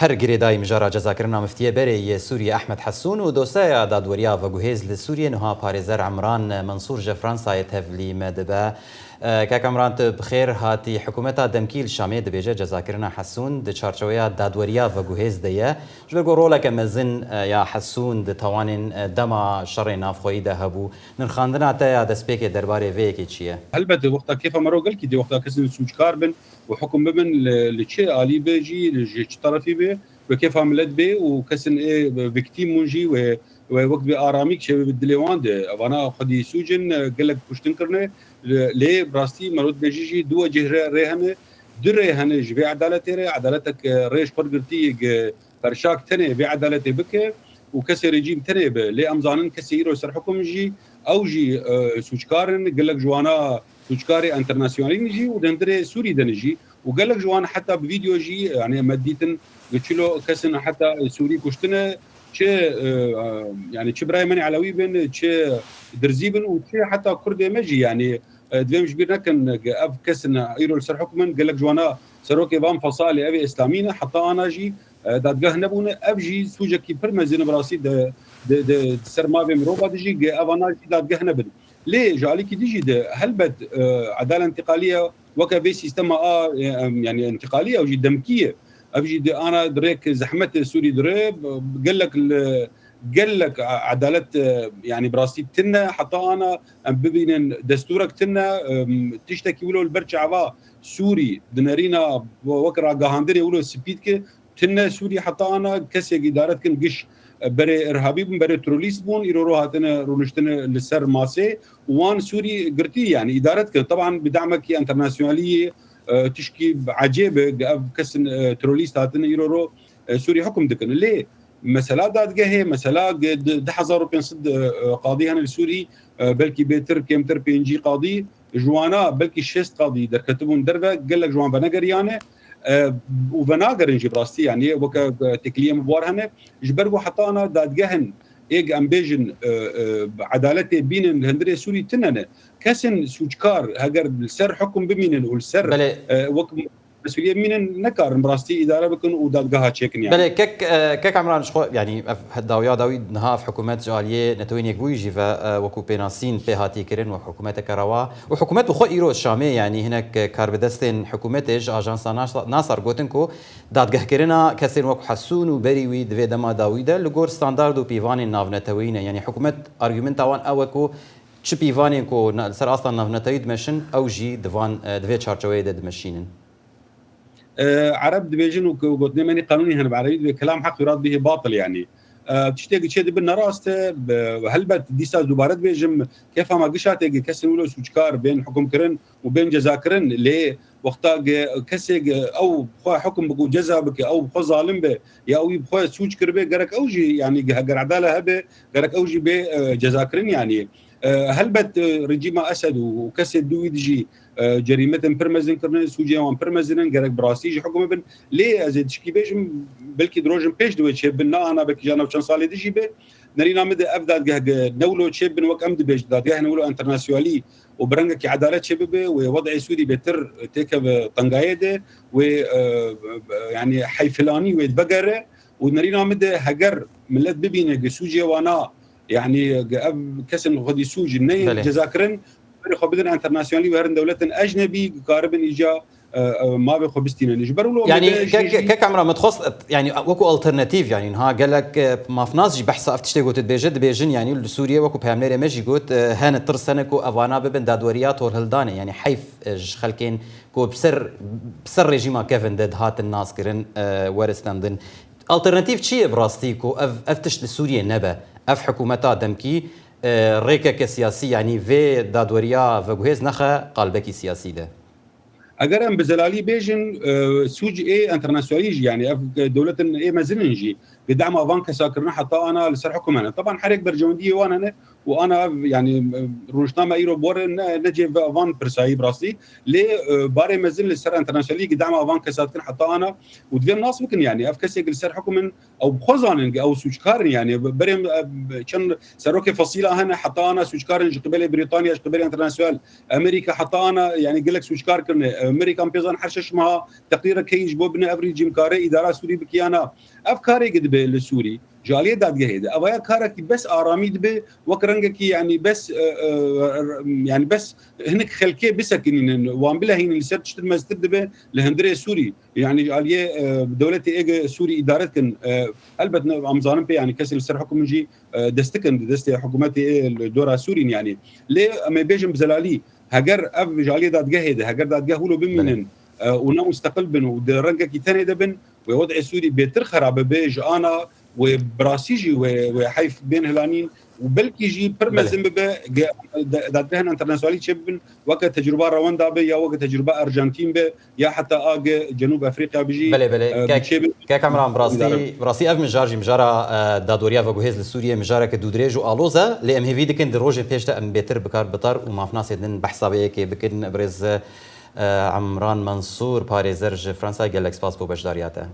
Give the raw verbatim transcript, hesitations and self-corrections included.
Her girêdayî mijara cezakirina miftiyê berê yê Sûriyê Ehmed Hesûn û dosyaya dadweriya veguhêz li Sûriyê niha parêzer Emran Mensûr ji Fransayê tevlî me dibe. E, kek Emran, tu bi xêr hatî. Hikûmeta demkî li Şamê dibêje cezakirina Hesûn di çarçoweya dadweriya veguhêz de ye. Ji ber ku roleke mezin, e, ya Hesûn di tawanên, e, dema şerê navxweyî de hebû. Nirxandina te ya destpêkê derbarê vê yekê çi ye? Helbet, wexta kêfa me ro gelkî dê, wexta kesên sûckar bin û hukm bibin, li, li çi alî be jî, li ji çi terefî be, wê kêfa milet bê û kesên ê victîm bûn jî wê, wê wek bi aramî çêbe bi dilê wan de. Evana xwedî sûc in, gelek kuştin kirine. Lê bi rastî me ro dibêjî jî du wecih re, rê hene, du rê hene ji vê edaletê re. Edaletek, e, rê ji xwe girtî, e, perşak tenê vê edaletê bike û kesê rejîm tenê be. Lê em zanin kesê îro ser hukum jî, ew jî, e, sûckar in, gelek ji wana sûckarê enternasyonalî ne jî û di hundirê Sûrî de ne jî. Û gelek ji wan heta bi vîdeo jî, yani me dîtin, bi çilo kesin heta Sûrî kuştine, çi, e, e, yani çi birayê me Elewî bin, çi Dirzî bin û çi heta Kurdê me jî, yani, e, divê em ji bîr nekin, ev kesin îro li ser hukum in, gelek ji wana serokê van fesalê ev ê Îslamî ne, heta ana jî, e, dadgeh nebûne. Ev jî sûcekî pir mezin e, bi rastî di, di, di, di ser mavê mirova de jî, ge evana jî dadgeh nebin. Lê ji alîkî din jî de helbet, e, edala întîqalî ye, weke vê sîstema a, e, em, yani întîqalî ye, ew jî demkî ye. Ev jî di ana di rêk zehmetê Sûrî dire, gelek li, gelek edalet, e, yani bi rastî tune, heta ana em bibînin destûrek tune, em, tiştekî wilo li ber çava Sûrî di nerîna wek ragihandinê wilo spî dike, tune Sûrî heta ana kesek îdare dikin giş, e, berê irhabî bûn, berê terorîst bûn, îro ro hatine rûniştine li ser masê û wan Sûrî girtî, yani îdare dikin. Teban bi damekî enternasyonalî, e, tişkî ecêb e, ev kesin, e, terorîst hatine îro ro, e, Sûrî hukum dikin. Lê mesela dadgehê, mesela ge-, di-, du hezar û pênc sed, e, e, qadî hene li Sûrî, e, belkî bêtir, kêmtir pêncî qadî, ji wana belkî şêst qadî derketibûn derve, gelek ji wan venegeriyane, e, û venagerin jî bi rastî, yani weke, e, têkiliyê min bi war hene. Ji ber ku heta ana dadgehin êg em bêjin, e, e, edaletê bînin li hundirê Sûrî tune ne. Kesên sûckar heger li ser hukum bimînin û li ser, Belê. e, wek mesuliyê bimînin, nekarin bi rastî îdare bikin û dadgeha çêkin yani. Belê, kek, e, kek Emran, ji xwe, yani ev he-, dawiya dawî niha ev hikûmet ji aliyê Netewên Yekbûyî jî ve, e, wekû pênasîn pê hatî kirin wek hikûmeteke rewa. Û hikûmet bi xwe îro Şamê, yani hinek, e, karbidestên hikûmetê ji ajansa Nasa-, Nasar gotin ku dadgehkirina kesên wek Hesûn û berî wî di vê dema dawî de li gor standard û pîvanên navneteweyî ne. Yani hikûmet argumenta wan ew e ku çi pîvanên ku na-, li ser asta navneteweyî dimeşin, ew jî di van, e, di vê çarçeweyê de dimeşînin. E, Ereb dibêjin û ku gotinê me nî qanûnî hene bi erebî, dibê kelam heq yurad bihê batil yani. E, tiştê ki çê dibe ne rast e, be-, helbet dîsa dubare dibêjim, kêfa me gişa tê ki kesên wilo sûckar bên hukum kirin û bên ceza kirin. Lê wexta ge-, kesê ge-, ew xwe hukum bike û ceza bike, ew xwe zalim be ya ew xwe sûc kiribe, gerek ew jî, yani ge-, heger edale hebe, gerek ew jî bê, e, ceza kirin yani. E, helbet, e, rejîma Esed û, û kesê dû wî dijî, e, cerîmetên pir mezin kirine, sûcê wan pir mezin in, gerek bi rastî jî hukm bin. Lê ez ê tişkî bêjim, belkî di rojin pêş di wê çêbin, ne ana belkî ja nav çend salê dijî be. Nerîna min de ev dadgeh ge-, ne wilo çêbin wek em dibêjin, dadgeh ne wilo enternasyonalî û bi rengekî edalet çêbibe, wê wed'ê Sûrî bêtir têkeve tengayê de, wê, e, e, yani heyfilanî wê vegere û nerîna min de heger millet bibîne ge sûcê wana, yani ev kesên xwedî sûc neyên Belê. ceza kirin, berê xwe bidin enternasyonalî û herin dewletên ecnebî, karibin îca, e, e, mavê xwe bistînin. Ji ber wilo Yani me de kek, jî kek Emran, min dixwest, yani wekû alternatîf, yani niha gelek, e, mafnas jî behsa ev tiştê gotin dibêje, dibêjin, yani li Sûriyê wekû peyamnêrê me jî got, e, hene tirs hene ku evana bibin dadweriya torhildanê, yani heyf, e, ji xelkên ku bi ser, bi ser rejîma Kevin de dihatin naskirin, e, weristendin. Alternatîf çi ye bi rastî ku ev, ev tişt li Sûriyê nebe? Ev hikûmeta demkî, e, rêkeke siyasî, yanî vê dadweriya veguhêz nexe qalbekî siyasî de? Eger em bi zelalî bêjin, e, sûc ê enternasyonalî jî, yanî ev, e, dewletin ê mezin in jî, bi dema van kesa kirine heta ana li ser hukum hene. Teban herêk berjewendiyê wan hene û ana ev, yanî, e, rûniştname îro bi we re ne, ne cê ve-, van pirsayî bi rastî. Lê, e, barê mezin li ser enternasyonalî gi dema van kesa dikin heta ana û divê nas bikin, yanî ev kesê gi li ser hukm in, ew bi xwe zanin gi ew sûckarin, yanî berê, e, çend serokê fesîla hene heta ana sûckarin ji qibelê Brîtanya, ji qibelê enternasyonal, Amerîka heta ana, yanî gelek sûckar kirine. Amerîka em pê zanin her şeş meha teqrîrek heyî ji bo bine ev rejîmkare îdara Sûrî bikiyana. Ev karê gi dibe li Sûrî. Ji aliyê dadgehê de. Evaya karekî bes aramî dibe, wek rengekî, yanî bes, e, e, yanî bes hinek xelkê bisekinînin, wan bilehînin, li ser tiştir meztir dibe li hundirê Sûrî. Yanî ji aliyê, e, dewletê êge Sûrî îdare dikin. E, elbet ne, em zanin pê, yanî kesê li ser hukm jî, e, dest dikin, di destê hikûmetê ê li dora Sûrîn, yanî. Lê em ê bêjin bi zelalî, heger ev ji aliyê dadgehê de, heger dadgeh wilo bimînin, e, û ne musteqil bin û di rengekî tenê de bin, wê wed'ê Sûrî bêtir xerabe be ji ana wê bi rastî jî wê, wê heyf bên hilanîn û belkî jî pir Belê. mezin bibe ge-, de-, dadgehên enternasyonalî çêbibin, weke tecrûba Rewanda be ya weke tecrûba Arjantîn be ya heta a ge Cenûb Efrîqya bijî, Belê, belê. e, Kek, biçêbe. Kek Emran, bi rastî, Îdare. bi rastî ev mijar jî mijara, e, dadoriya veguhêz li Sûriyê mijareke dûdirêj û aloz e, lê em hêvî dikin di rojên pêş de em bêtir bikar bitar û mafnasê din behsa vê yekê bikin. Birêz, e, Emran Mansûr, parêzer ji Fransa, gelek spas bo beşdariya te.